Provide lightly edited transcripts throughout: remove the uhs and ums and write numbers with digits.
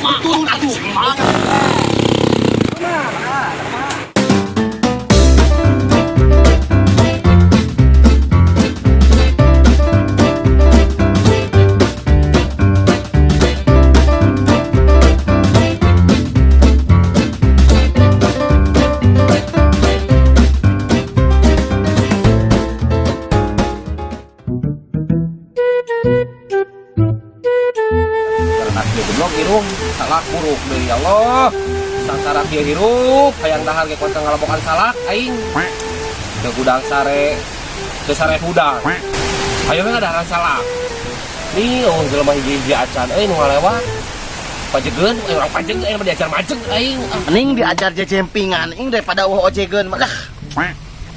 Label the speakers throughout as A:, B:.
A: Turun atuh.
B: Karena goblok hirup salak buruk deui, ya Allah. Sangsara kieu hirup, hayang dahar ge kuat ngalabokan salak aing. Teu hudang sare, teu sare hudang. Ayo we ngadaharan salak. Nih, oh jelema hiji-hiji acan euy nu ngalewat. Pajegeun, eh urang pajeg euy mah diajar majeg aing. Ah.
A: Mending diajar jejempingan ing daripada eueuh ojegeun mah lah.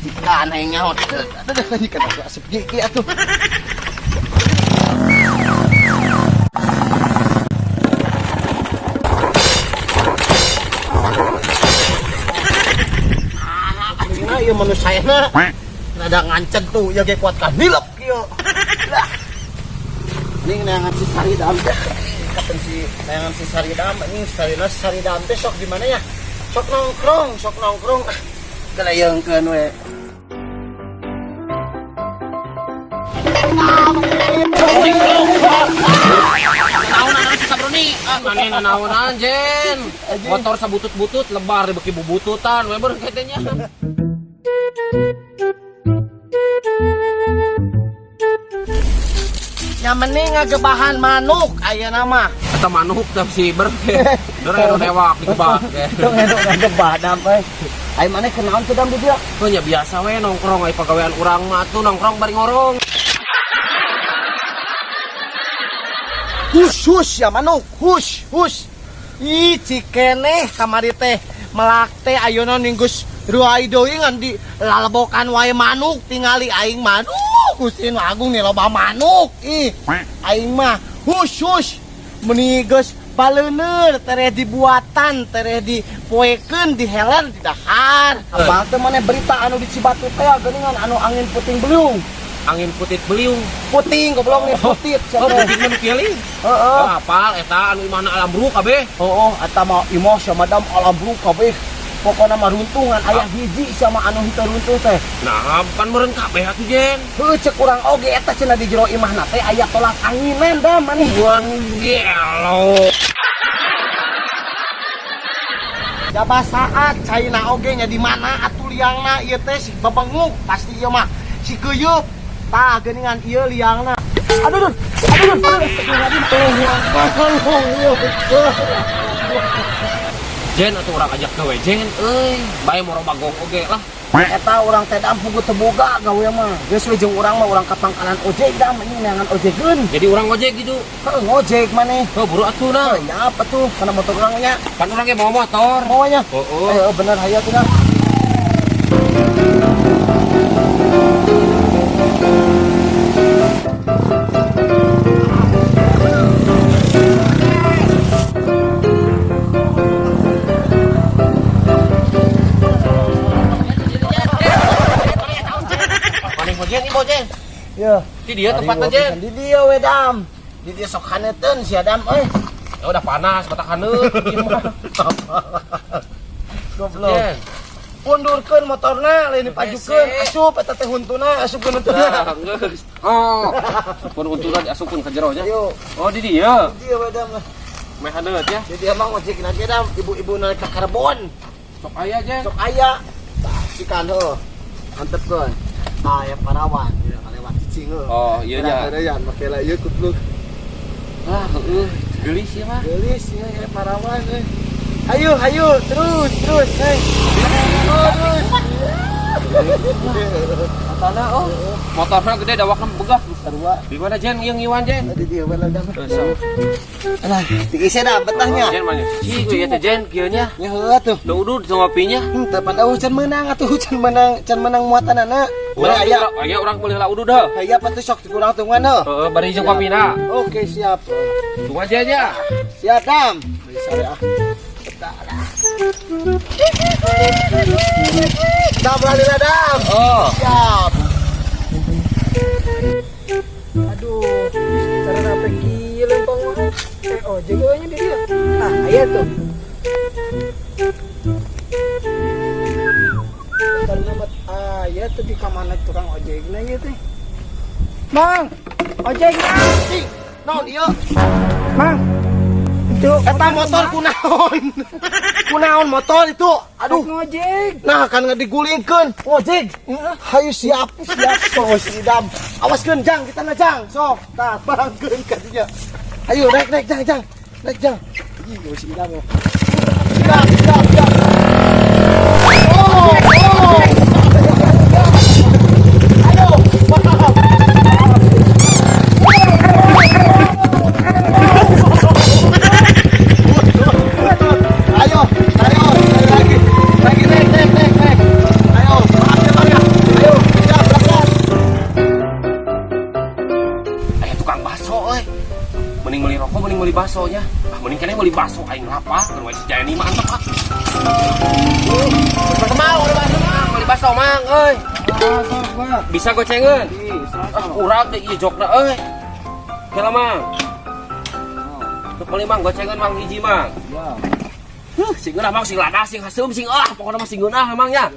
A: Ikan aing nyaho. Aduh, ikan asup asup gigi atuh. Ah, ieu manusia na. Rada nganceg tuh, ya ge kuat kan nilep kieu. Lah. Ini neangan si Saridam teh. Kapan si neangan si Saridam ini Sarina Saridam teh sok di mana ya? Sok nongkrong, sok nongkrong. Ah, gelayeungkeun we.
B: Naonan si Sabroni? Ah, maneh naonan, Jen? Motor sabutut-butut lebar dibeki bubututan we beureum ketenya.
A: Nya mending ngagebahan manuk ayeuna mah.
B: Eta manuk teh si ber. Dore nu newak digebah.
A: Tong anu ngagebah dam euy. Ai maneh kunaon teh dam di dieu?
B: Oh nya biasa we nongkrong ai pagawean urang mah atuh nongkrong bari ngorong.
A: Hush hush ya manuk, hush hush. Ih cikeneh kamari teh melak teh ayeuna ninggus ruai deui ngan di lalebokan wae manuk tingali aing manuk. Gusti nu agung nih loba manuk. Ih aing mah hush hush meni geus baleuneur tereh dibuatan tereh dipoekeun diheler di dahar. Apal teh maneh berita anu di Cibatu teh geuningan anu angin puting beliung.
B: Angin putit beliung.
A: Puting goblok nih putit
B: Oh,
A: sia teh.
B: puting mah nu kieu.
A: Heeh.
B: Oh, apal eta anu imahna alambruk kabeh.
A: Oh, eta mah imah sia madam alambruk kabeh. Pokona mah runtungan aya hiji sama anu henteu runtuh teh.
B: Nah, kan meureun kabeh atuh Jen.
A: Heuh cek urang oge eta cenah di jero imahna teh aya tolak anginan da maneh.
B: Buang gelo.
A: Jaba saat caina oge nya di mana atuh liangna ieu teh si babenguk pasti ieu mah si keuyeup. Tah geuningan ieu liangna. Aduh, aduh, aduh, aduh, aduh.
B: Jen atuh urang ajak gawe Jen euy. Bae moro bagong oge lah.
A: Eta urang teh dam pugu teu boga gawe mah. Geus we jeung urang mah urang ka pangkalan ojek dam ini neangan ojekeun.
B: Jadi urang ngojek gitu.
A: Heuh ngojek maneh.
B: Heuh buru atuh nah.
A: Heuh nya apa tuh kana motor urang nya.
B: Kan urang ge bawa motor.
A: Mawanya.
B: Heeh.
A: Eh bener hayu atuh dah.
B: Maneh Jen ieu Jen.
A: Ya.
B: Di dia tempatna Jen.
A: Di dia we dam. Di dia sok haneutkeun sia dam euy.
B: Ya udah panas mata haneut ieu mah.
A: Goblok.
B: Jen.
A: Pundurkeun motorna lain dipajukeun.
B: Hese.
A: Asup eta teh huntuna, asupkeun huntuna.
B: Nah, geus. Oh. Asupkeun untuna diasupkeun ka jero nya.
A: Ayo.
B: Oh, di dia.
A: Di dia we dam lah.
B: Meh haneut ya.
A: Di dia mah ngojek lagi dam, ibu-ibu naik ka karbon.
B: Sok aya Jen.
A: Sok aya. Tah sikan heuh. Antepkeun. Ah ya parawan, ya kalewat cicing heuh.
B: Oh, iya nya.
A: Yan make lah ieu kutluk.
B: Ah, heueuh, geulis ieu mah.
A: Geulis ya, ya parawan euy. Ayo, ayo, terus, terus, hei. Terus.
B: Motorna oh. Motorna gede dawakna begah.
A: Sarua.
B: Di mana Jen ieu ngiwan Jen?
A: Di dia we lah dam.
B: Sok.
A: Alah, tiisnya dah betahnya.
B: Jen mah cicing we teh Jen kieu nya.
A: Ya heuh atuh.
B: Da udud ngopinya.
A: Henteu pan eueuh can meunang atuh can meunang can meunang muatanana.
B: Urang
A: Boleh aya.
B: aya urang meuli heula udud heuh.
A: Aya apa tuh sok kurang tungguan heuh.
B: Heeh, bari jeung kopina.
A: Oke, siap.
B: Tunggu aja aja.
A: Siap, Dam. Bisa ya. Betah lah. Dam lalila dam.
B: Oh.
A: Siap. Aduh, cara apa gila lempang mah. Ojek nya di dia. Ah,
C: Aya tuh. Aya tuh di kamana tukang ojekna ieu teh. Mang, ojek Mang.
A: Cing, naon ieu?
C: Mang. Itu
A: Eta motor kunaon? Kunaon motor itu? Aduh.
C: Ngojek.
A: Nah, kan ngedigulingkeun. Ngojek. Hayu siap, siap oh si Idam. Awaskeun jang, kita na jang. Sok, tah barangkeun ka dinya. Ayo naik naik jang jang. Naik jang. Ih, oh, si Idam. Siap, siap, siap. Oh, oh. Ayo, maaf. Ayo, ayo, lagi, lagi, naik, naik, naik, naik. Ayo, maaf ya bang ya. Ayo, siap, berangkat.
B: Aya tukang bakso euy. Mending beli rokok, mending beli bakso nya. Ah, mending keneh beli bakso aing lapar, keur we si Jaini mah antep ah. Mang, beli bakso mang, beli bakso mang euy. Bisa gocengeun? Ah, kurang teh ieu jokna euy. Heula mang. Tuk meuli mang gocengeun mang hiji mang. Huh, sing geunah mang sing lada sing haseum sing ah pokona mah sing geunah mang nya.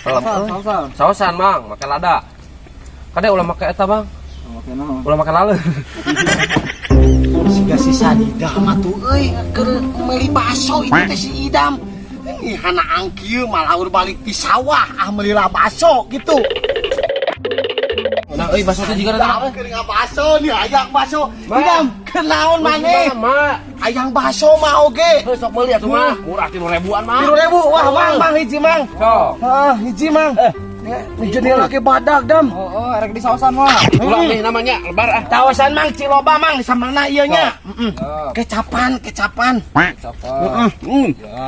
C: Saosan.
B: Saosan mang, make lada. Kade ulah make eta mang. Ulah make laleun.
A: Siga si Sadidam atuh euy keur meuli baso itu teh si Idam. Ini hana angkieu malah balik di sawah ah meuli lah baso gitu.
B: Nah, euy baso teh jiga
A: Idam keur ngabaso nih hayang baso. Idam keur naon maneh?
B: Mah,
A: Hayang baso mah oge.
B: heuh sok meuli atuh mah. Murah 3.000-an mah.
A: 3.000 wah mang mang hiji mang.
B: Sok.
A: Ah hiji mang. Ini jadi lagi badak dam.
C: Oh, erek di saosan mah.
B: Ulah nih namanya lebar ah.
A: Tawasan mang ciloba mang samana ieu nya. Heeh. Kecapan kecapan. Heeh.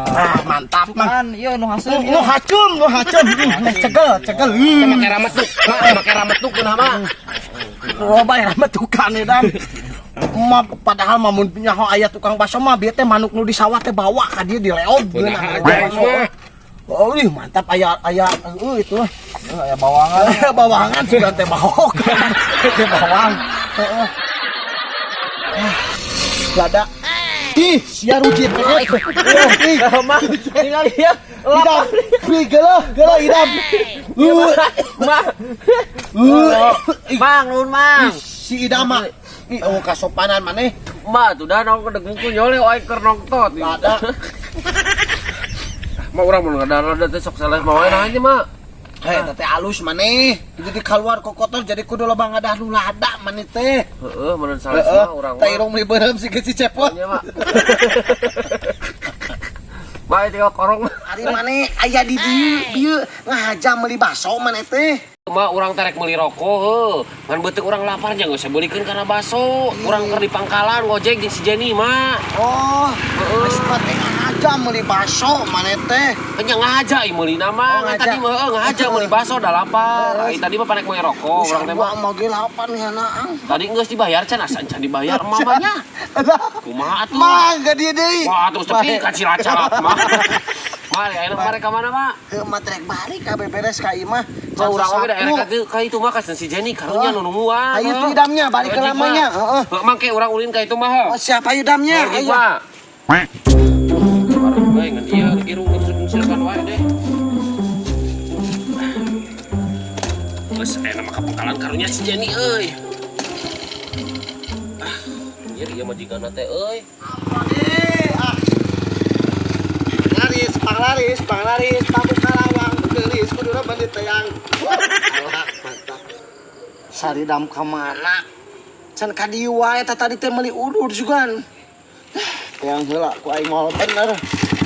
A: Ah mantap mang.
C: Kan ieu nu haseum.
A: Nu hacum, nu hacum. Teh cegel, cegel.
B: Make rametuk, mah make rametuk geunah mah.
A: Loba ya tukang nih dam. Ma, padahal mah mun nyaho aya tukang bakso mah bieu teh manuk nu di sawah teh bawa ka dieu dileog
B: Geunah aja mah.
A: Oh, ih mantap aya aya itu.
C: Aya bawangan.
A: Aya bawangan sudah teh bawok. Teh bawang. Heeh. Ah, lada. Ih, sia rujit. Ih,
B: Mah, tinggal ieu.
A: Idam. Ih, geuleuh, geuleuh Idam.
B: Mah.
A: Mang, nuhun mang. Si Idam mah. Ih, oh kasopanan maneh.
B: Mah, tuh dah nong kedengku nyole aing keur nongtot.
A: Lada.
B: Mah urang mun ngadar teh sok salah mah wae nah nya mah.
A: Hei, teh alus maneh. Jadi keluar ke kotor jadi kudu loba ngadah nu lada maneh teh.
B: Heeh, mun salah mah urang
A: Teh irung meuli beureum si si cepot.
B: Nya mah. Bae tinggal korong.
A: Ari maneh aya di dieu bieu ngahaja meuli baso maneh teh.
B: Mah urang terek meuli rokok heuh. Ngan beuteung urang lapar nya geus beulikeun kana baso. Urang keur di pangkalan ngojek jeung si Jenny mah.
A: Oh, geus teh ngahaja meuli baso maneh teh.
B: Nya ngahaja ieu meulina mah.
A: Oh,
B: Ngan tadi mah heuh ngahaja meuli baso da lapar. Ai tadi mah panek meuli rokok urang teh mah.
A: Mah ge lapar nih anaang.
B: Tadi geus dibayar can asa can dibayar mah mah nya. Kumaha atuh?
A: Mah ge dieu deui.
B: Wah, terus tepi ka Cilacap mah. Mah, ayeuna mah rek ka mana, Pak?
A: Heuh mah trek balik ka beberes ka imah.
B: Mah urang oge da erek ka itu mah ka si Jenny karunya nu nungguan.
A: Ayo tuh idamnya balik ke lamanya. Heeh.
B: Heeh, mangke urang ulin ka itu mah.
A: Oh, siap ayo idamnya.
B: Ayo,
A: Ayo.
B: Pak. Bareng bae ngan ieu irung geus wae deh. Geus aya mah ka pangkalan karunya si Jenny euy. Ah, anjir ieu mah jigana teh euy.
A: Panglaris, panglaris, panglaris, pamuk kalawang, geulis kuduna bandi teyang. Alah, mantap. Saridam ka mana? Can ka dieu wae eta tadi teh meuli udur sugan. Teang heula ku aing moal bener.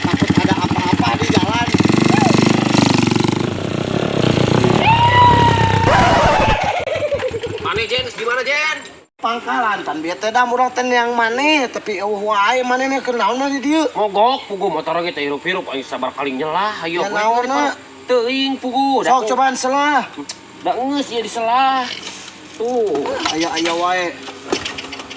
A: Takut ada apa-apa di jalan.
B: Mane Jen, gimana Jen?
A: Pangkalan pan bieu teh da murah teh yang maneh tapi eueuh wae maneh nih keur naon di dieu.
B: Mogok pugu motor ge teh hirup-hirup aing sabar kaling nyelah ayo.
A: Ya naonna?
B: Teuing pugu.
A: Sok cobaan selah.
B: Da geus ieu diselah. Tuh.
A: Aya-aya wae.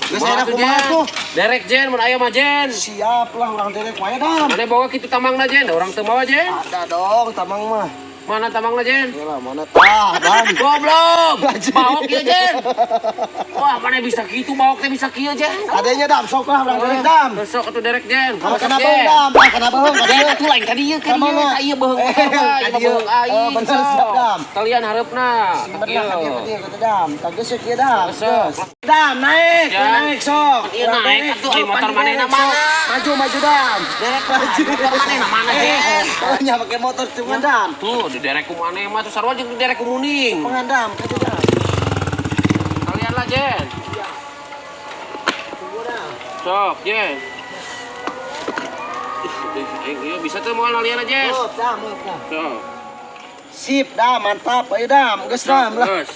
A: Geus enak kumaha tuh?
B: Derek Jen, mun aya mah Jen.
A: Siap lah urang derek wae dah.
B: Mane bawa kitu tamangna Jen, da urang teu mawa Jen.
A: Ada dong tamang mah.
B: Mana tambangna, Jen?
A: Yalah, mana tah, Dam.
B: Goblok. Baok ieu, Jen. Wah, mana bisa kitu baok teh bisa kieu, Jen.
A: Adanya Dam, sok lah urang derek Dam.
B: Sok atuh derek, Jen.
A: Kana beuheung Dam, kana beuheung.
B: Jen atuh lain ka dieu, ka dieu, ka ieu beuheung motor bae, ieu beuheung aing.
A: Bener siap Dam.
B: Kalian hareupna.
A: Bener ka dieu, ka dieu, ka Dam. Tah geus kieu Dam.
B: Sok.
A: Dam, naik, naik sok.
B: Ieu naik atuh ai motor manehna mana?
A: Maju, maju Dam.
B: Derek maju. Motor manehna mana, Jen?
A: Nya make motor cuman Dam.
B: Tuh, di derek ku maneh mah tuh sarua jeung di derek ku muning.
A: Pengandam, ka dieu Dam.
B: Kalian lah, Jen.
A: Tunggu Dam.
B: Sok, Jen. Ih, bisa tuh mau kalian aja.
A: Sok, Dam, Dam.
B: Sok.
A: Sip, Dam, mantap. Ayo Dam, geus Dam lah.
B: Geus.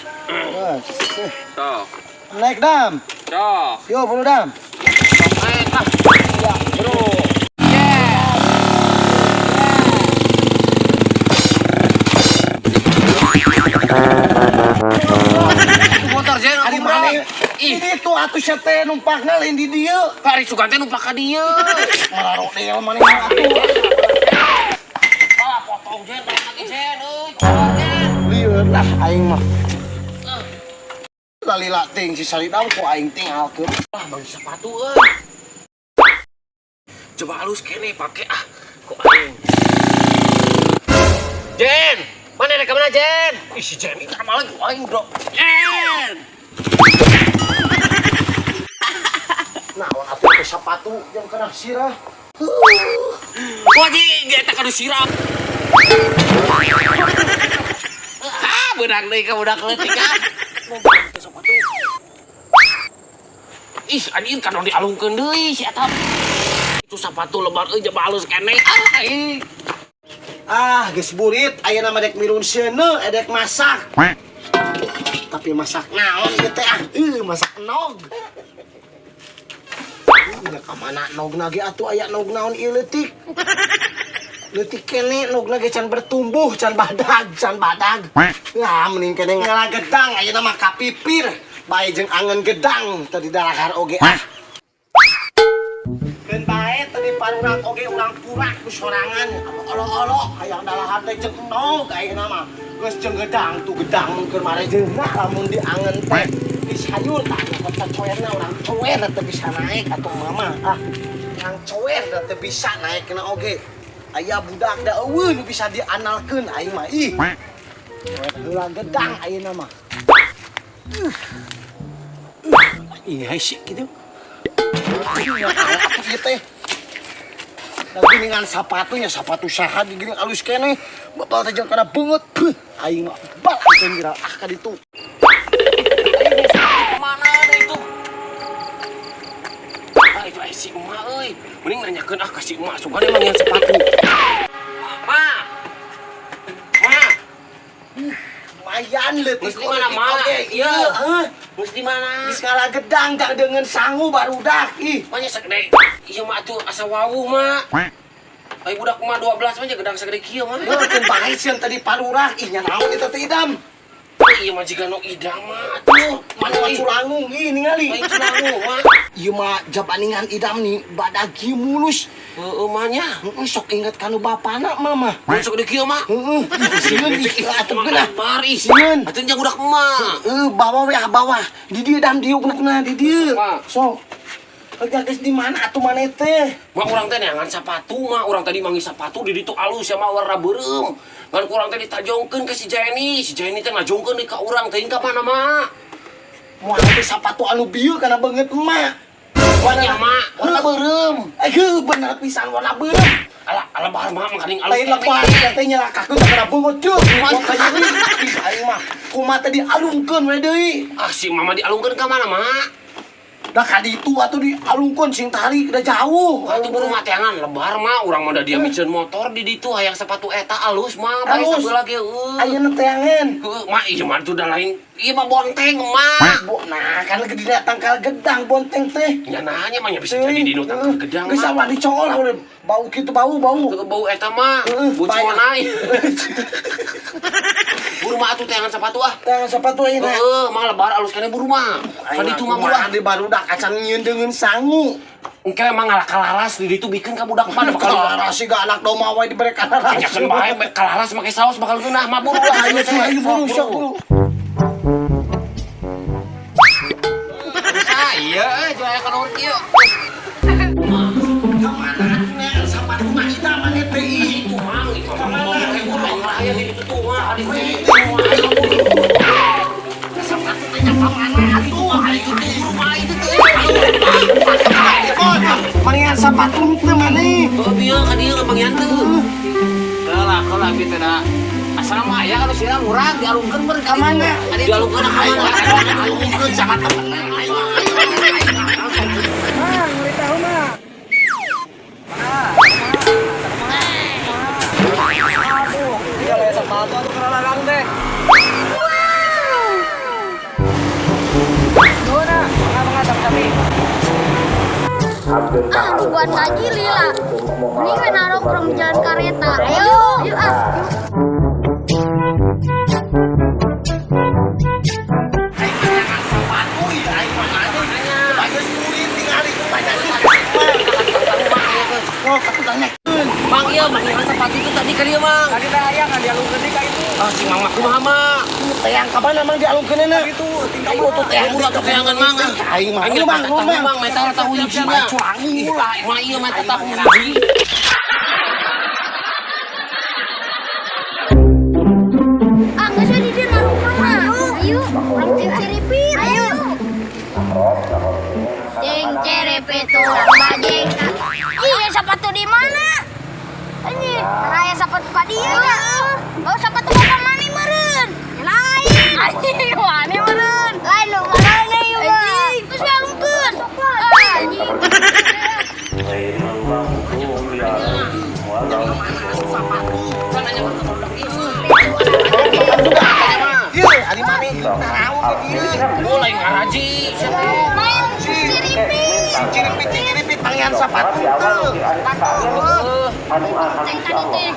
B: Sok.
A: Naik Dam.
B: Sok.
A: Yo, buru Dam.
B: Sok, naik ah.
A: Ya,
B: bro. Motor Jen,
A: ari maneh. Ini tuh atuh sia teh numpakna lain di dieu.
B: Ari sugan teh numpak ka dieu.
A: Mararodel maneh atuh.
B: Ah, potong Jen, balik lagi Jen euy. Keluar Jen.
A: Lieur lah aing mah. Lalila ting si Salidam ku aing tinggalkeun.
B: Ah, bang sepatu euy. Coba halus kene pake ah. Kok aing. Jen, mana rek ka mana Jen? Ih, si Jen ini lama lagi aing, Bro. Jen.
A: Nah, atuh teh sepatu yang kena sirah.
B: Wah, ji, eta kanu sirah. Ah, beunang deui ka budak leutik ah. Sepatu. Ih, anjing kan dialungkeun deui si eta. Itu sepatu lebar euy jaba alus keneh. Ah, ih.
A: Ah, geus burit ayeuna mah dek mirun seuneu, edek masak. Tapi masak naon ieu teh ah? Masak nog. Nya ka mana nogna ge atuh aya nog naon ieu leutik. Leutik kene nogna ge can bertumbuh, can badag, can badag. Lah mending kene ngala gedang ayeuna mah kapipir. Bae jeung angen gedang teu didalahar oge ah. Keun bae teu diparurak oge urang purak ku sorangan. Olo-olo hayang dalahar teh jeung nog ayeuna mah. Geus jeung gedang tuh gedang keur marejeuna lamun diangen teh. Di sayur tah kota coerna urang coer teu bisa naik atuh mama ah. Urang coer teu bisa naik na oge. Aya budak da eueuh nu bisa dianalkeun aing mah ih. Coer heula gedang ayeuna mah.
B: Ih, hese kitu.
A: Ieu teh. Da geuningan sapatunya, sapatu saha digeuning alus keneh. Bapak teh jeung kana beungeut. Aing mah bal angkeun geura ah ka ditu.
B: Mana ada itu? Ah, itu si emak euy. Mending nanyakeun ah ka si emak sugan emang yang sepatu. Ma. Ma.
A: Lumayan leutik.
B: Geus di mana, Ma?
A: Iya, heeh.
B: Geus di mana?
A: Geus ngala gedang tah deungeun sangu barudak ih.
B: Manya segede. Ieu mah atuh asa wawuh, Ma. Ai budak mah 12 mah gedang segede kieu mah.
A: Heuh, keun bae sieun tadi parurak ih nya naon eta teh idam.
B: Ieu mah jiga nu idam mah atuh.
A: Mana mah culangung ih ningali.
B: Lain culangung mah.
A: Ieu mah jabaningan idam nih badag kieu mulus.
B: Heueuh mah nya.
A: Heeh, sok inget kanu bapana mah.
B: Mun sok gede kieu mah.
A: Heeh, sieun ih atuh geunah.
B: Bar ih.
A: Sieun.
B: Atuh nya budak mah.
A: Heeh, bawa we ah bawa. Di dieu dam diukna di dieu. Sok. Geus di mana atuh maneh teh?
B: Mah urang teh neangan sapatu mah, urang tadi manggih sapatu di ditu alus ya mah warna beureum. Ngan ku urang teh ditajongkeun ka si Jenny, si Jenny teh ngajongkeun deui ka urang teuing ka mana mah.
A: Moal teh sapatu anu bieu kana beungeut emak.
B: Warna mah, warna beureum.
A: Eh, bener pisan warna beureum.
B: Alah, alah bahar mah makaning alus.
A: Lain lepas teh nyelakakeun kana beungeut deuk. Moal ka nyeri. Ih, aing mah kumaha teh dialungkeun we deui.
B: Ah, si mama dialungkeun ka mana mah?
A: Dah ka ditu atuh dialungkeun sing tarik da jauh.
B: Atuh buru mah teangan lebar mah urang mah da dia miceun motor di ditu hayang sepatu eta alus mah bae sabeula ge eueuh.
A: Ayeuna teangan.
B: Heuh, mah ieu mah atuh da lain ieu mah bonteng mah.
A: Nah, kan lagi dina tangkal gedang bonteng teh.
B: Nya nanya mah nya bisa jadi dinu tangkal gedang
A: mah. Geus awak dicool udah bau kitu bau bau.
B: Heueuh bau eta mah. Bau cimonai. Buru mah atuh teangan sepatu ah.
A: Teangan sepatu ayeuna.
B: Heeh, mah lebar alus keneh buru mah. Ka ditu mah buru ah.
A: Di barudak acan nyieun deungeun sangu.
B: Engke emang ngalah kalaras di ditu bikeun ka budak mah bakal
A: kalaras sih anak domba wae dibere kalaras.
B: Nya kan bae kalaras make saos bakal geunah mah buru lah.
A: Ayo ayo buru sok buru.
B: Ah iya jual aya kana urang ieu.
A: Ka mana atuh sepatu mah ida maneh teh
B: itu mang itu mah aya di ditu tuh mah di ditu.
A: Sepatu teh nya ka mana atuh ayo
B: Buru mah itu teh.
A: Mangian sepatu teh maneh.
B: Oh bieu ka dieu mangian teh. Lah kalau abi teh da asal mah aya kalau sirang urang dialungkeun ber
A: ka mana?
B: Dialungkeun ka mana?
A: Dialungkeun jangan temenan. Ayo ayo.
C: Mang, beli tahu mah. Aduh, iya lah sepatu atuh keralarang teh. Nuhun ah, mangga-mangga sami-sami.
D: Ah, bukan ngaji lila. Mending we narongkrong di jalan kareta. Ayo, yuk ah.
B: Mang iya, mang iya sepatu itu tadi ka dieu mang.
C: Tadi teh aya kan dialungkeun deui ka itu.
B: Ah si mang mah kumaha mah?
A: Teang ka mana mang dialungkeunna?
C: Itu tinggal
A: Ayo tuh teang
B: Udah tuh teangan mang.
A: Aing mah.
B: Aing
A: Mang,
B: tahu
A: mang.
B: mang, meta tahu hiji nya.
A: Curangi lah.
B: Mah iya meta tahu hiji.
D: Ah, geus we di dieu narongkrong mah. Ayo, urang cing ciripit. Ayo. Cing ciripit urang bajing. Iya, sepatu di mana? Ini, aya sepatu ka dieu nya. Oh, sepatu bapak mana meureun? Lain. Anjing, mana meureun? Lain nu mana ieu mah. Geus we alungkeun. Anjing.
A: Ieu ari maneh naraon di dieu.
B: Oh lain ngaraji sia teh.
D: Main ciripit.
A: Ciripit ciripit mangian sepatu teu.
D: Ceng tadi teh.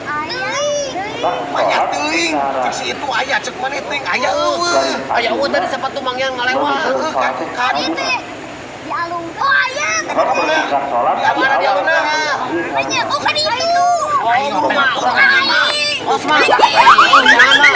A: Banyak teuing. Cek si itu aya cek maneh teuing aya eueuh.
B: Aya eueuh tadi sepatu mang yang ngalewat.
A: Heueuh ka ka
D: Tadi teh dialung. Oh, aya.
A: Di mana dialungna?
D: Nya, oh ka ditu.
B: Oh, buru mah urang ngaji mah. Os mah. Oh, jangan mah.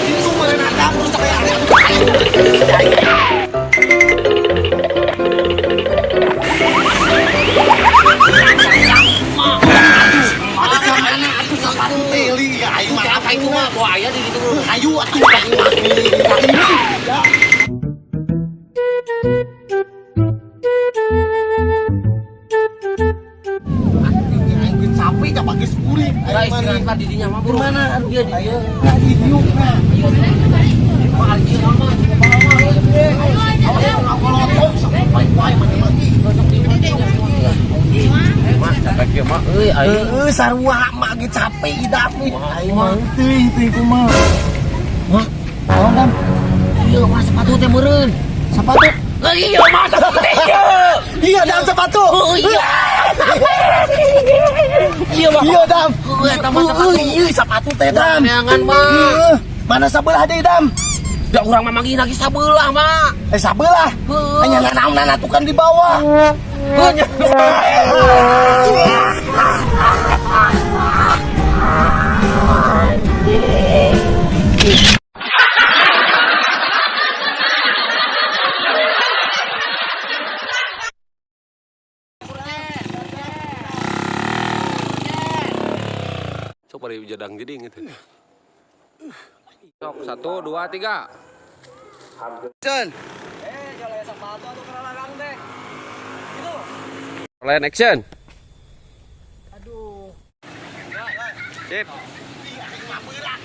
A: Itu meureun ada terus teh aya. Mana atuh sepatu teh li aing mah
B: Apa itu mah bawa aya di ditu.
A: Ayo atuh aing mah. Aing capek dah bagi sepuri.
B: Lah istirahat lah di dinya mah buru.
A: Mana
B: Dia di dieu.
A: Di dieu mah.
B: Mah ari ieu mah cukup bawa mah.
A: Awas sampai wae mana lagi.
B: Mah capek ieu mah euy aing.
A: Heeh sarua mah ge capek idap nih. Aing mah teuing teuing kumaha.
B: Mah,
A: Naon Dam?
B: ieu mah sepatu teh meureun.
A: Sepatu.
B: Lah iya mah sepatu teh ieu.
A: Iya Dam sepatu.
B: Oh iya. Iya mah.
A: Iya Dam.
B: Heueuh eta mah sepatu.
A: Iya sepatu teh Dam.
B: Neangan mah.
A: Heeh. Mana sabelah deui Dam?
B: Da urang mah manggih lagi sabelah mah.
A: Eh sabelah.
B: Heueuh.
A: Hanya nanaon atuh kan di bawah.
B: Heuh nya.
E: Sok pada jadang jadi gitu. Sok 1 2 3.
A: Jen.
C: Jual aya sepatu atuh keralarang teh. Itu.
E: Line action.
C: Aduh.
E: Sip.
A: Aing mah berat.